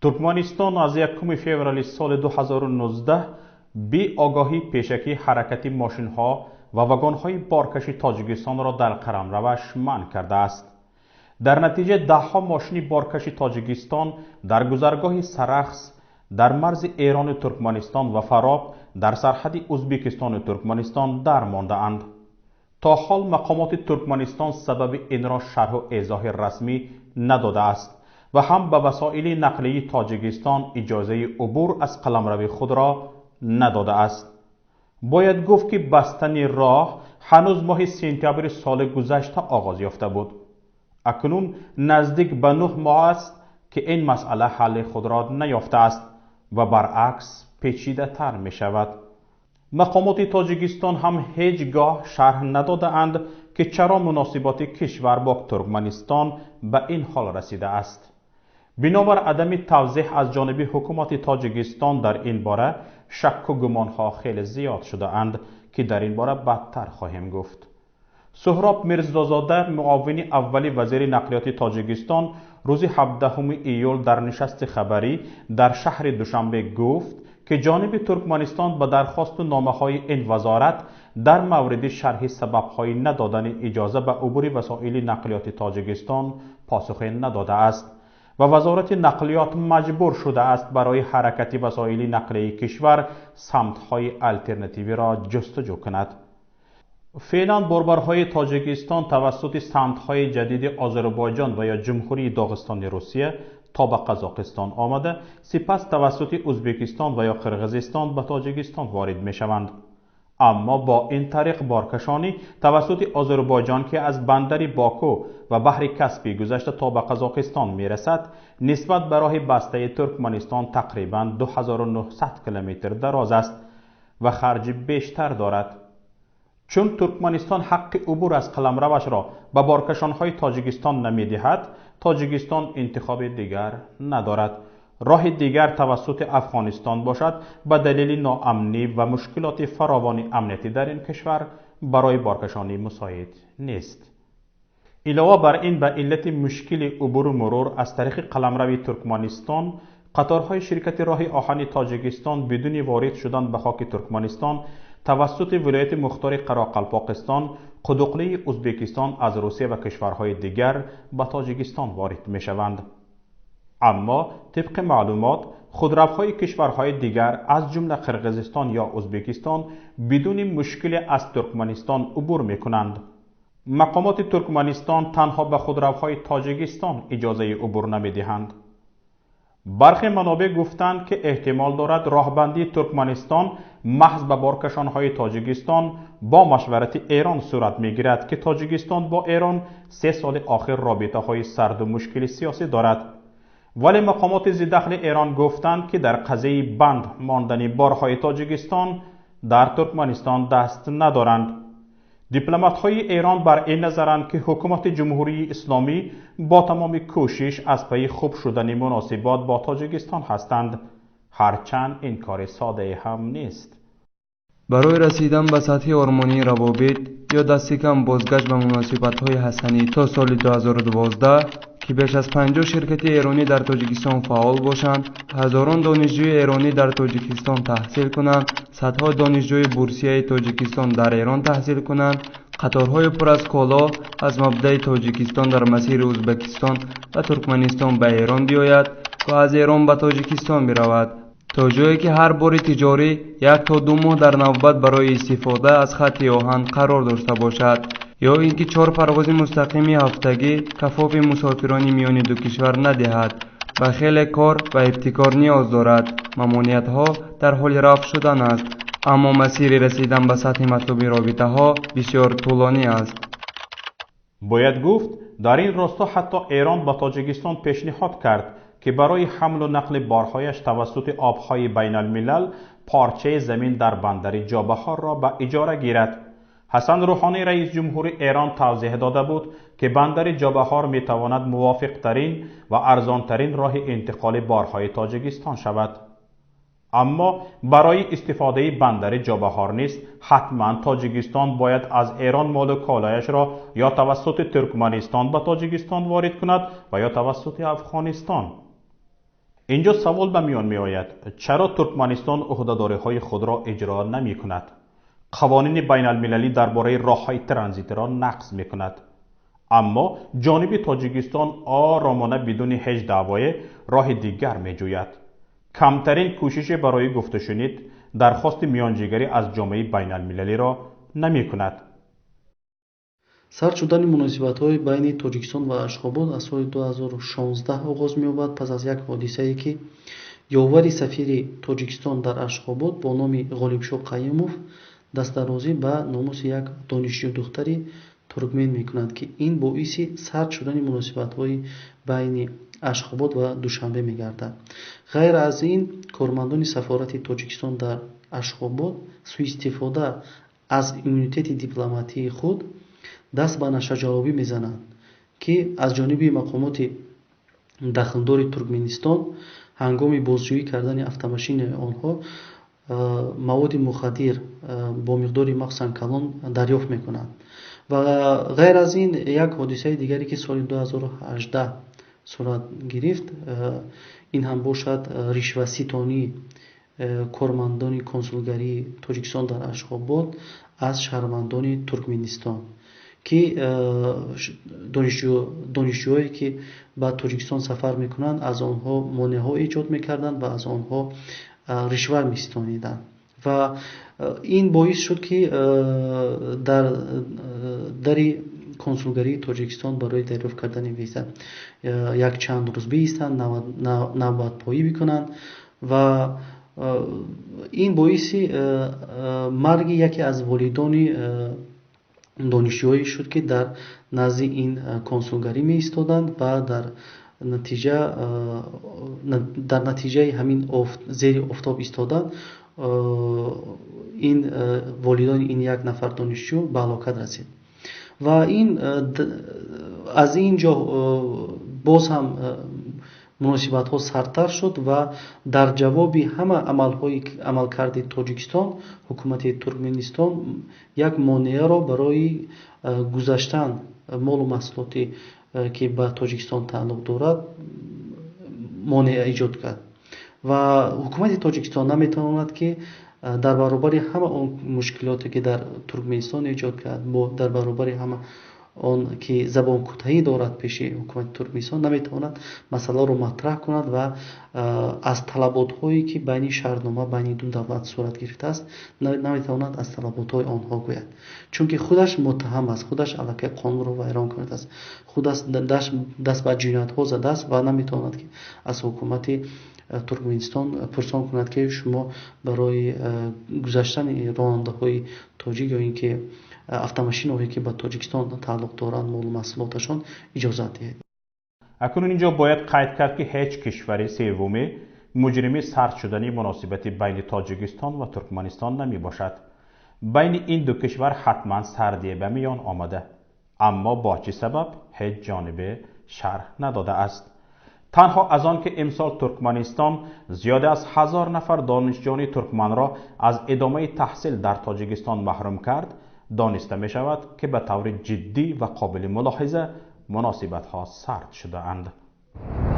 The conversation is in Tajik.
Туркманистон аз 1 феврали соли 2019 беогоҳии пешакӣ ҳаракати мошинҳо ва вагонҳои боркаши Тоҷикистонро дар қаламраваш манъ кардааст. Дар натиҷа даҳҳо мошини боркаши Тоҷикистон дар гузаргоҳи Сарахс дар марзи Эрону Туркманистон ва Фароб дар сарҳади Узбекистону Туркманистон дар мондаанд. То ҳол мақомоти Туркманистон сабаби инро шарҳу эзоҳи расмӣ надодааст ва ҳам ба васоили нақлияи Тоҷикистон иҷозаи убур аз қаламрави худро надодааст. Бояд гуфт, ки бастани роҳ ҳанӯз моҳи сентябри соли гузашта оғоз ёфта буд. Акнун наздик ба 9 моҳ аст, ки ин масъала ҳалли худро наёфтааст ва баръакс печидатар мешавад. Мақомоти Тоҷикистон ҳам ҳеҷ гоҳ шарҳ надодаанд, ки чаро муносиботи кишвар бо Туркманистон ба ин ҳол расидааст. Бинобар адами тавзеҳ аз ҷониби ҳукумати Тоҷикистон дар ин бора шакку гумонҳо хеле зиёд шудаанд, ки дар ин бора баъдтар хоҳем гуфт. Суҳроб Мирзозода, муовини аввали вазири нақлиёти Тоҷикистон, рӯзи 17 июл дар нишасти хабарӣ дар шаҳри Душанбе гуфт, ки ҷониби Туркманистон ба дархосту номаҳои ин вазорат дар мавриди шарҳи сабабҳои надодани иҷоза ба убури васоили нақлиёти Тоҷикистон посухе надодааст ва вазорати нақлиёт маҷбур шудааст барои ҳаракати васоили нақлияи кишвар самтҳои алтернативиро ҷустуҷӯ кунад. Феълан борбарҳои Тоҷикистон тавассути самтҳои ҷадиди Озарбойҷон ва ё Ҷумҳурии Доғистони Русия то ба Қазоқистон омада, сипас тавассути Узбекистон ва ё Қирғизистон ба Тоҷикистон ворид мешаванд. Аммо бо ин тариқ боркашонӣ тавассути Озарбойҷон, ки аз бандари Боку ва баҳри Каспий гузашта то ба Қазоқистон мерасад, нисбат ба роҳи бастаи Туркманистон тақрибан 2900 километр дароз аст ва харҷи бештар дорад. Чун Туркманистон ҳаққи убур аз қаламравашро ба боркашонҳои Тоҷикистон намедиҳад, Тоҷикистон интихоби дигар надорад. Роҳи дигар тавассути Афғонистон бошад, ба далели ноамнӣ ва мушкилоти фаровони амниятӣ дар ин кишвар барои боркашонӣ мусоид нест. Илова бар ин, ба иллати мушкили убуру мурур аз тариқи қаламрави Туркманистон, қаторҳои ширкати роҳи оҳани Тоҷикистон бидуни ворид шудан ба хоки Туркманистон тавассути вилояти мухтори Қарақалпоқистон, Қудуқлии Узбекистон аз Русия ва кишварҳои дигар ба Тоҷикистон ворид мешаванд. Аммо тибқи маълумот, худравҳои кишварҳои дигар аз ҷумла Қирғизистон ё Узбекистон бидуни мушкиле аз Туркманистон убур мекунанд. Мақомоти Туркманистон танҳо ба худравҳои Тоҷикистон иҷозаи убур намедиҳанд. Бархе манобеъ гуфтанд, ки эҳтимол дорад роҳбандии Туркманистон маҳз ба боркашонҳои Тоҷикистон бо машварати Эрон сурат мегирад, ки Тоҷикистон бо Эрон 3 соли охир робитаҳои сарду мушкили сиёсӣ дорад. Вале мақомоти зидахли Эрон гуфтанд, ки дар қазияи банд мондани борҳои Тоҷикистон дар Туркманистон даст надоранд. Дипломатҳои Эрон бар ин назаранд, ки ҳукумати Ҷумҳурии Исломӣ бо тамоми кӯшиш аз пайи хуб шудани муносибот бо Тоҷикистон ҳастанд, ҳарчанд ин кори содае ҳам нест. Барои расидан ба сатҳи ормонии равобит ё дасти кам бозгашт ба муносибатҳои ҳасанӣ то соли 2012, ки беш аз 50 ширкати эронӣ дар Тоҷикистон фаъол бошанд, ҳазорон донишҷӯи эронӣ дар Тоҷикистон таҳсил кунанд, садҳо донишҷӯи бурсияи Тоҷикистон дар Эрон таҳсил кунанд, қаторҳои пур аз коло аз мабдаи Тоҷикистон дар масири Узбекистон ва Туркманистон ба Эрон биёяд ва аз Эрон ба Тоҷикистон биравад, то ҷое ки ҳар бори тиҷорӣ 1 то 2 моҳ дар навбат барои истифода аз хатти оҳан қарор дошта бошад, ё ин ки 4 парвози мустақими ҳафтагӣ кафофи мусофирони миёни ду кишвар надиҳад. Ба хеле кор ва ибтикор ниёз дорад. Мамониятҳо дар ҳоли рафъ шудан аст, аммо масири расидан ба сатҳи матлуби робитаҳо бисёр тӯлонӣ аст. Бояд гуфт, дар ин росто ҳатто Эрон ба Тоҷикистон пешниҳод кард, ки барои ҳамлу нақли борҳояш тавассути обҳои байналмилал порчаи замин дар бандари Ҷобаҳорро ба иҷора гирад. Ҳасан Рӯҳонӣ, раис ҷумҳури Эрон, тавзеҳ дода буд, ки бандари Ҷобаҳор метавонад мувофиқтарин ва арзонтарин роҳи интиқоли борҳои Тоҷикистон шавад. Аммо барои истифодаи бандари Ҷобаҳор низ ҳатман Тоҷикистон бояд аз Эрон молу колояшро ё тавассути Туркманистон ба Тоҷикистон ворид кунад ва ё тавассути Афғонистон. Инҷо савол ба миён меояд, чаро Туркманистон ӯҳдадориҳои худро иҷро намекунад? Қавонини байналмилалӣ дар бораи роҳҳои транзитиро нақз мекунад. Аммо ҷониби Тоҷикистон оромона бидуни ҳеҷ даъвое роҳи дигар меҷӯяд. Камтарин кӯшише барои гуфтушунид, дархости миёнҷигарӣ аз ҷомеаи байналмилалиро намекунад. Сард шудани муносибатҳои байни Тоҷикистон ва Ашхобод аз соли 2016 оғоз меёбад, пас аз як ҳодисае, ки ёвари сафири Тоҷикистон дар Ашхобод бо номи Ғолибшоҳ Қаюмов дастдарозӣ ба номуси як донишҷӯдухтари туркмен мекунад, ки ин боиси сард шудани муносибатҳои байни Ашхобод ва Душанбе мегардад. Ғайр аз ин, кормандони сафорати Тоҷикистон дар Ашхобод суистифода аз иммунитети дипломатии худ даст ба нашаҷалобӣ мезананд, ки аз ҷониби мақомоти дахлдори Туркменистон ҳангоми бозҷӯӣ кардани автомашинаи онҳо маводи мухаддир бо миқдори махсусан калон дарёфт мекунанд. Ва ғайр аз ин, як ҳодисаи дигаре, ки соли 2018 сурат гирифт, ин ҳам бошад ришваситонии кормандони консулгарии Тоҷикистон дар Ашхобод аз шаҳрвандони Туркменистон, ки донишҷӯое, ки ба Тоҷикистон сафар мекунанд, аз онҳо монеаҳо эҷод мекарданд ва аз онҳо ришва меситониданд. Ва ин боис шуд, ки дар дари консулгарии Тоҷикистон барои дарёфт кардани виза якчанд рӯз биистанд, навбатпоӣ бикунанд ва ин боиси марги яке аз волидони донишҷӯое шуд, ки дар назди ин консулгарӣ меистоданд ва дар натиҷаи ҳамин зери офтоб истодан ин волидони ин як нафар донишҷӯ ба ҳалокат расид. Ва ин аз ин ҷо боз ҳам муносибатҳо сардтар шуд ва дар ҷавоби ҳама амалҳои амалкарди Тоҷикистон ҳукумати Туркменистон як монеаро барои гузаштан молу маҳсулоте, ки ба Тоҷикистон тааллуқ дорад, монеа эҷод кард. Ва ҳукумати Тоҷикистон наметавонад, ки дар баробари ҳама он мушкилоте, ки дар Туркменистон эҷод кард, дар баробари ҳама он ки забонкӯтаҳӣ дорад пеши ҳукумати Туркменистон, наметавонад масъаларо матраҳ кунад ва аз талаботҳое, ки байни шаҳрнома байни ду давлат сурат гирифтааст, наметавонад аз талаботҳои онҳо гӯяд, чунки худаш муттаҳам аст, худаш аллакай қонунро вайрон кардааст, худаш даст ба ҷиноятҳо задааст ва наметавонад, ки аз ҳукумати Туркменистон пурсон кунад, ки шумо барои гузаштани ронандаҳои тоҷик ё ин ки автомашинаҳое, ки ба Тоҷикистон тааллуқ доранд, молу маҳсулоташон иҷозат диҳед. Акнун инҷо бояд қайд кард, ки ҳеҷ кишвари севуме муҷрими сард шудани муносибати байни Тоҷикистон ва Туркманистон намебошад. Байни ин ду кишвар ҳатман сардие ба миён омада, аммо бо чӣ сабаб ҳеҷ ҷонибе шарҳ надодааст. Танҳо аз он ки имсол Туркманистон зиёда аз 1000 нафар донишҷӯёни туркманро аз идомаи таҳсил дар Тоҷикистон маҳрум кард, дониста мешавад, ки ба таври ҷиддӣ ва қобили мулоҳиза муносибатҳо сард шудаанд.